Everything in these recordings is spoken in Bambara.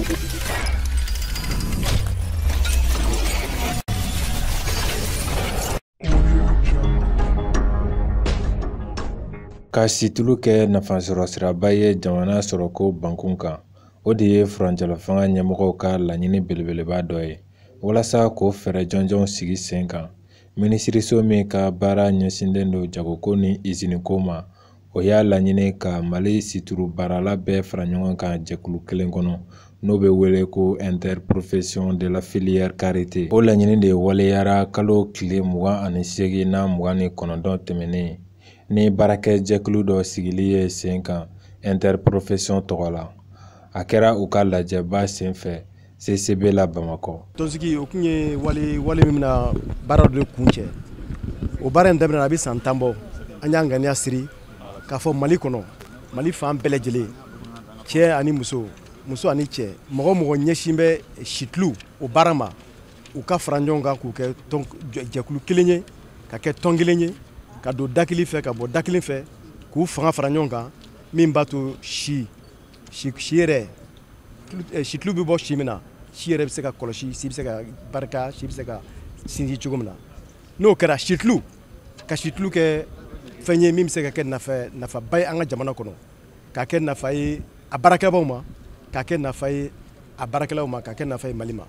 Ka situlu kɛ nafasɔrɔsiraba ye jamana sɔrɔko bankun kan, o de ye furancɛlafanga ɲɛmɔgɔw ka laɲini belebeleba dɔ ye. Walasa k'o fɛɛrɛ jɔnjɔnw sigi sen kan, minisiriso min ka baara ɲɛsinnen don jagoko ni iziniko ma, o y'a laɲini ka Mali situlu baarala bɛɛ fara ɲɔgɔn kan jɛkulu kelen kɔnɔ, n'o bɛ wele ko Interprofession de la filière karité. O laɲini de waleyara kalo tile 28 n'a 29 tɛmɛnen ni baarakɛjɛkulu dɔ sigili ye sen kan Interprofession tɔgɔ la. A kɛra u ka lajɛba senfɛ CCB la Bamakɔ. Tɔnsigi o tun ye wale min bɛna baara dɔ de kuncɛ. O baara in daminɛna a bɛ san 10 bɔ. An y'an ŋaniya siri k'a fɔ Mali kɔnɔ, Mali fan bɛɛ lajɛlen, cɛ ani muso, muso ani cɛ, mɔgɔ mɔgɔ ɲɛsin bɛ situlu o baara ma, u ka fara ɲɔgɔn kan k'u kɛ jɛkulu kelen ye, ka kɛ tɔn kelen ye, ka don da kelen fɛ, ka bɔ da kelen fɛ, k'u fanga fara ɲɔgɔn kan, min b'a to si yɛrɛ, situlu bɛ bɔ si min na, si yɛrɛ bɛ se ka kɔlɔsi, si bɛ se ka barika, si bɛ se ka sinsin cogo min na. N'o kɛra, situlu ka situlu kɛ fɛn ye min bɛ se ka kɛ nafaba ye an ka jamana kɔnɔ, k'a kɛ nafa ye a baarakɛlaw ma, k'a kɛ nafa ye a baarakɛlaw ma, k'a kɛ nafa ye Mali ma.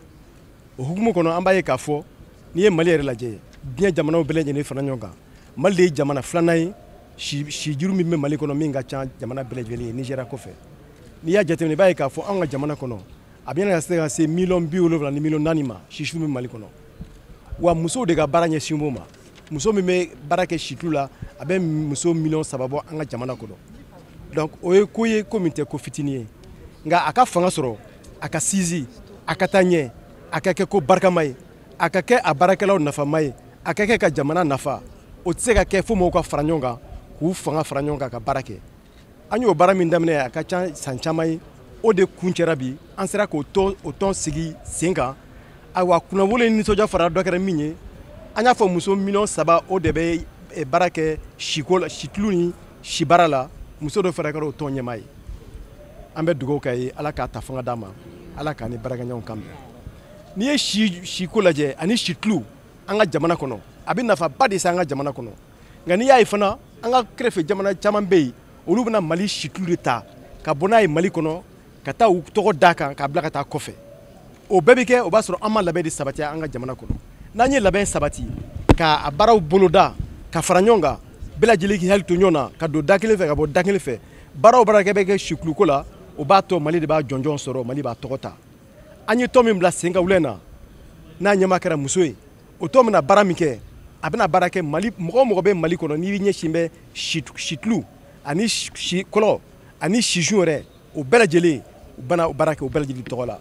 O hukumu kɔnɔ, an b'a ye k'a fɔ n'i ye Mali yɛrɛ lajɛ, diɲɛ jamanaw bɛɛ lajɛlen fara ɲɔgɔn kan, Mali de ye jamana filanan ye sijuru min bɛ Mali kɔnɔ min ka ca jamana bɛɛ lajɛlen ye Nizeriya kɔfɛ. N'i y'a jateminɛ, i b'a ye k'a fɔ anw ka jamana kɔnɔ a bɛ ka se ka se miliyɔn 70 ni miliyɔn 4 ma situlu min Mali kɔnɔ. Wa musow de ka baara ɲɛsin b'o ma. Muso min bɛ baara kɛ situlu la, a bɛ muso miliyɔn 3 bɔ an ka jamana kɔnɔ. Donc o ye ko ye ko min tɛ ko fitinin ye, nka a ka fanga sɔrɔ, a ka sinsin, a ka taa ɲɛ, a ka kɛ ko barikama ye, a ka kɛ a baarakɛlaw nafama ye, a ka kɛ ka jamana nafa. O tɛ se ka kɛ fo mɔgɔw ka fara ɲɔgɔn kan, k'u fanga fara ɲɔgɔn kan ka baara kɛ. An y'o baara min daminɛ a ka ca san caman ye, o de kuncɛra bi. An sera k'o tɔn sigi sen kan. Ayiwa, kunnawolo ni nisɔndiya fara dɔ kɛra min ye, an y'a fɔ muso miliyɔn 3 o de bɛ baara kɛ siko la, situlu ni sibaara la. Muso dɔ fana kɛra o tɔn ɲɛmaa ye. An bɛ dugawu k'a ye, Ala k'a ta fanga d'a ma, Ala k'a ni baarakɛɲɔgɔnw kan bɛn. N'i ye siko lajɛ ani situlu an ka jamana kɔnɔ, a bɛ nafaba de se an ka jamana kɔnɔ. Nka n'i y'a ye fana, an ka kɛrɛfɛ jamana caman bɛ yen, olu bɛna Mali situlu de ta ka bɔ n'a ye Mali kɔnɔ, ka taa u tɔgɔ d'a kan, k'a bila ka taa kɔfɛ. O bɛɛ bɛ kɛ, o b'a sɔrɔ an ma labɛn de sabati an ka jamana kɔnɔ. N'an ye labɛn sabati, k'a baaraw boloda, ka fara ɲɔgɔn kan, bɛɛ lajɛlen k'i hakili to ɲɔgɔn na, ka don da kelen fɛ, ka bɔ da kelen fɛ, baara o baara bɛ kɛ situluko la, o b'a to Mali de b'a jɔnjɔn sɔrɔ, Mali b'a tɔgɔ ta. An ye tɔn min bila sen kan wula in na, n'a ɲɛmaa kɛra muso ye, o tɔn bɛna baara min kɛ, a bɛna baara kɛ Mali mɔgɔ o mɔgɔ bɛ Mali kɔnɔ, n'i ɲɛsin bɛ situlu ani sikɔlɔ ani sisun yɛrɛ, o bɛɛ lajɛlen u bɛna baara kɛ o bɛɛ lajɛlen tɔgɔ la.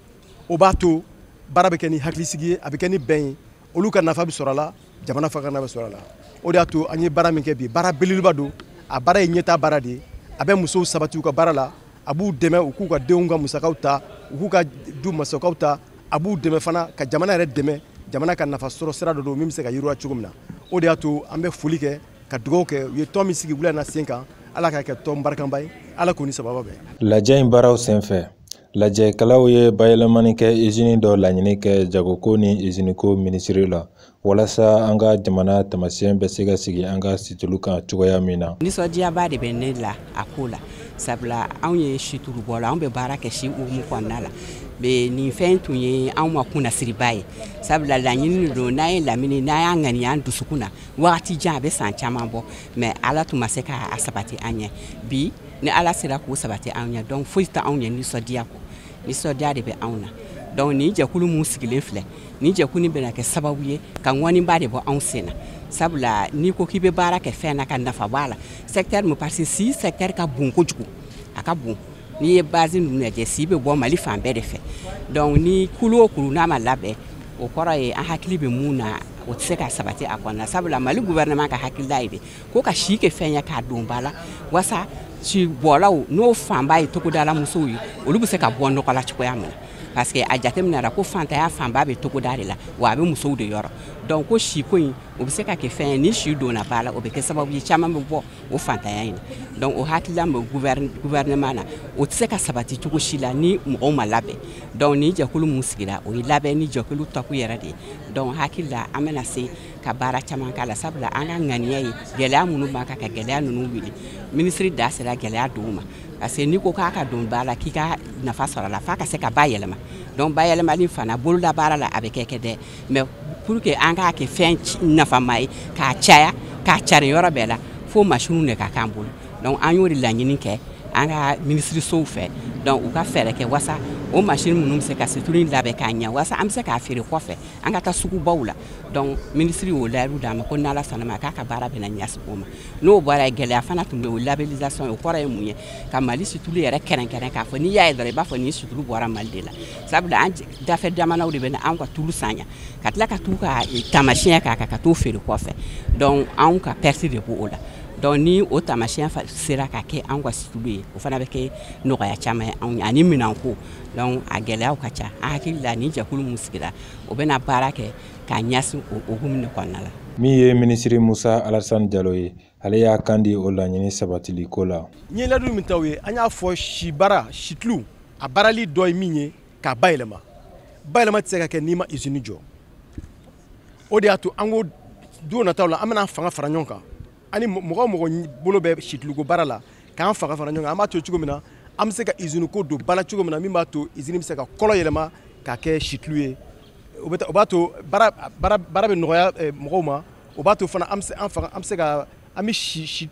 O b'a to baara bɛ kɛ ni hakilisigi ye, a bɛ kɛ ni bɛn ye, olu ka nafa bɛ sɔrɔ a la, jamana fana ka nafa bɛ sɔrɔ a la. O de y'a to an ye baara min kɛ bi, baara belebeleba don. A baara ye ɲɛtaa baara de ye, a bɛ musow sabati u ka baara la, a b'u dɛmɛ u k'u ka denw ka musakaw ta, u k'u ka du musakaw ta, a b'u dɛmɛ fana ka jamana yɛrɛ dɛmɛ, jamana ka nafa sɔrɔ sira dɔ don min bɛ se ka yiriwa cogo min na. O de y'a to an bɛ foli kɛ, ka dugawu kɛ. U ye tɔn min sigi wula in na sen kan, Ala k'a kɛ tɔn barikaba ye, Ala k'o ni sababa bɛn. Lajɛ in baaraw senfɛ, lajɛkɛlaw ye bayɛlɛmani kɛ izini dɔ laɲini kɛ jagoko ni iziniko minisiri la, walasa an ka jamana taamasiyɛn bɛ se ka sigi an ka situlu kan cogoya min na. Nisɔndiyaba de bɛ ne la a ko la, sabula anw ye situlubɔla, anw bɛ baara kɛ si hukumu kɔnɔna la. Mais nin fɛn tun ye anw ma kunnasiriba ye, sabula laɲini don, n'an ye lamini, n'an y'a ŋaniya an dusukun na wagati jan, a bɛ san caman bɔ, mais Ala tun ma se k'a sabati an ɲɛ. Bi ni Ala sera k'o sabati an ɲɛ, donc foyi tɛ anw ɲɛ nisɔndiya kɔ, nisɔndiya de bɛ anw na. Donc nin jɛkulu mun sigilen filɛ, nin jɛkulu bɛna kɛ sababu ye ka ŋɔniba de bɔ anw sen na, sabula n'i ko k'i bɛ baara kɛ fɛn na ka nafa bɔ a la, secteur min, parce que si secteur ka bon kojugu, a ka bon. N'i ye base ninnu lajɛ, si bɛ bɔ Mali fan bɛɛ de fɛ. Donc ni kulu o kulu n'a ma labɛn, o kɔrɔ ye an hakili bɛ mun na, o tɛ se ka sabati a kɔnɔna, sabula Mali gouvernement ka hakilila ye de ko ka si kɛ fɛn ye k'a don ba la, walasa si bɔlaw n'o fanba ye togodala musow ye, olu bɛ se ka bɔ nɔgɔ la cogoya min na. Parce que a jateminɛra ko fantanya fanba bɛ togoda de la, wa a bɛ musow de yɔrɔ. Donc ko siko in, o bɛ se ka kɛ fɛn ye, ni si donna ba la, o bɛ kɛ sababu ye caman bɛ bɔ o fantanya in na. Donc o hakilila bɛ gouvernement na, o tɛ se ka sabati cogo si la ni mɔgɔw ma labɛn. Donc ni jɛkulu mun sigira, o ye labɛn ni jɛkulu tɔku yɛrɛ de ye. Donc hakili la, an bɛna se ka baara caman k'a la, sabula an ka ŋaniya ye gɛlɛya minnu b'an kan, ka gɛlɛya ninnu wuli. Minisiri da sera gɛlɛya dɔw ma, parce que n'i ko k'a ka don ba la, k'i ka nafa sɔrɔ a la, f'a ka se ka bayɛlɛma. Donc bayɛlɛmali fana, bolola baara la, a bɛ kɛ dɛ, mais pour que an k'a kɛ fɛn nafama ye k'a caya, k'a cari yɔrɔ bɛɛ la, fo masiniw de ka k'an bolo. Donc an y'o de laɲini kɛ an ka minisirisow fɛ. Donc u ka fɛɛrɛ kɛ wasa o masini minnu bɛ se ka situlu labɛn k'a ɲɛ, wasa an bɛ se k'a feere kɔfɛ, an ka taa sugubaw la. Donc minisiri y'o layidu d'an ma ko n'Ala sɔnna ma, k'a ka baara bɛna ɲɛsin o ma. N'o bɔra yen, gɛlɛya fana tun bɛ, o labellisation. O kɔrɔ ye mun ye? Ka Mali situlu yɛrɛ kɛrɛnkɛrɛn, k'a fɔ n'i y'a ye dɔrɔn, i b'a fɔ nin situlu bɔra Mali de la, sabula an dafɛ jamanaw de bɛ na anw ka tulu san yan, ka tila ka t'u ka taamasiyɛn k'a kan, ka t'o feere kɔfɛ. Donc anw ka perte de b'o la. Donc ni o taamasiyɛn sera ka kɛ anw ka situlu ye, o fana bɛ kɛ nɔgɔya caman ye anw ye, ani minɛnko. Donc a gɛlɛyaw ka ca. An hakili la, ni jɛkulu mun sigira, o bɛna baara kɛ k'a ɲɛsin o hukumu de kɔnɔna la. Min ye minisiri Musa Alasani Jalo ye, ale y'a kan di o laɲini sabatili ko la. N ye layidu min ta u ye, an y'a fɔ, si baara, situlu a baarali dɔ ye min ye, k'a bayɛlɛma. Bayɛlɛma tɛ se ka kɛ n'i ma usine jɔ. O de y'a to an ko don nataw la, an bɛna fanga fara ɲɔgɔn kan, ani mɔgɔ o mɔgɔ bolo bɛ situluko baara la, k'an fanga fara ɲɔgɔn kan. An b'a to cogo min na, an bɛ se ka usine ko don ba la cogo min na, min b'a to usine bɛ se ka kɔlɔ yɛlɛma k'a kɛ situlu ye. O b'a to baara bɛ nɔgɔya mɔgɔw ma. O b'a to fana, an bɛ se an fanga, an bɛ se ka an bɛ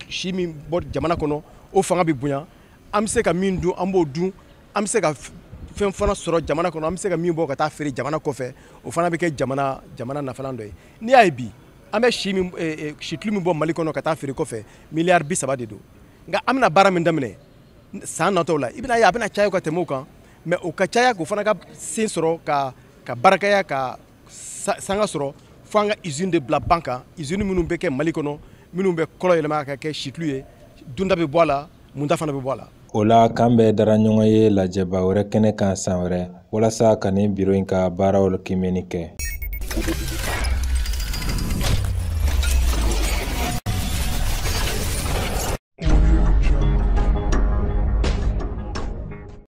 si min bɔ jamana kɔnɔ, o fanga bɛ bonya. An bɛ se ka min dun, an b'o dun. An bɛ se ka fɛn fana sɔrɔ jamana kɔnɔ, an bɛ se ka min bɔ ka taa feere jamana kɔfɛ, o fana bɛ kɛ jamana nafalan dɔ ye. N'i y'a ye bi, an bɛ si min, situlu min bɔ Mali kɔnɔ ka taa feere kɔfɛ, miliyari 30 de don. Nka an bɛna baara min daminɛ san natɔw la, i bɛna ye a bɛna caya ka tɛmɛ o kan. Mais o ka caya, k'o fana ka sen sɔrɔ ka baarakɛya, ka sanga sɔrɔ, fo an ka usine de bila ban kan, usine minnu bɛ kɛ Mali kɔnɔ, minnu bɛ kɔlɔ yɛlɛma ka kɛ situlu ye. Dunda bɛ bɔ a la, munda fana bɛ bɔ a la. O la, k'an bɛɛ dara ɲɔgɔn ye lajɛba wɛrɛ kɛnɛ kan san wɛrɛ, walasa ka nin biro in ka baaraw kimɛni kɛ.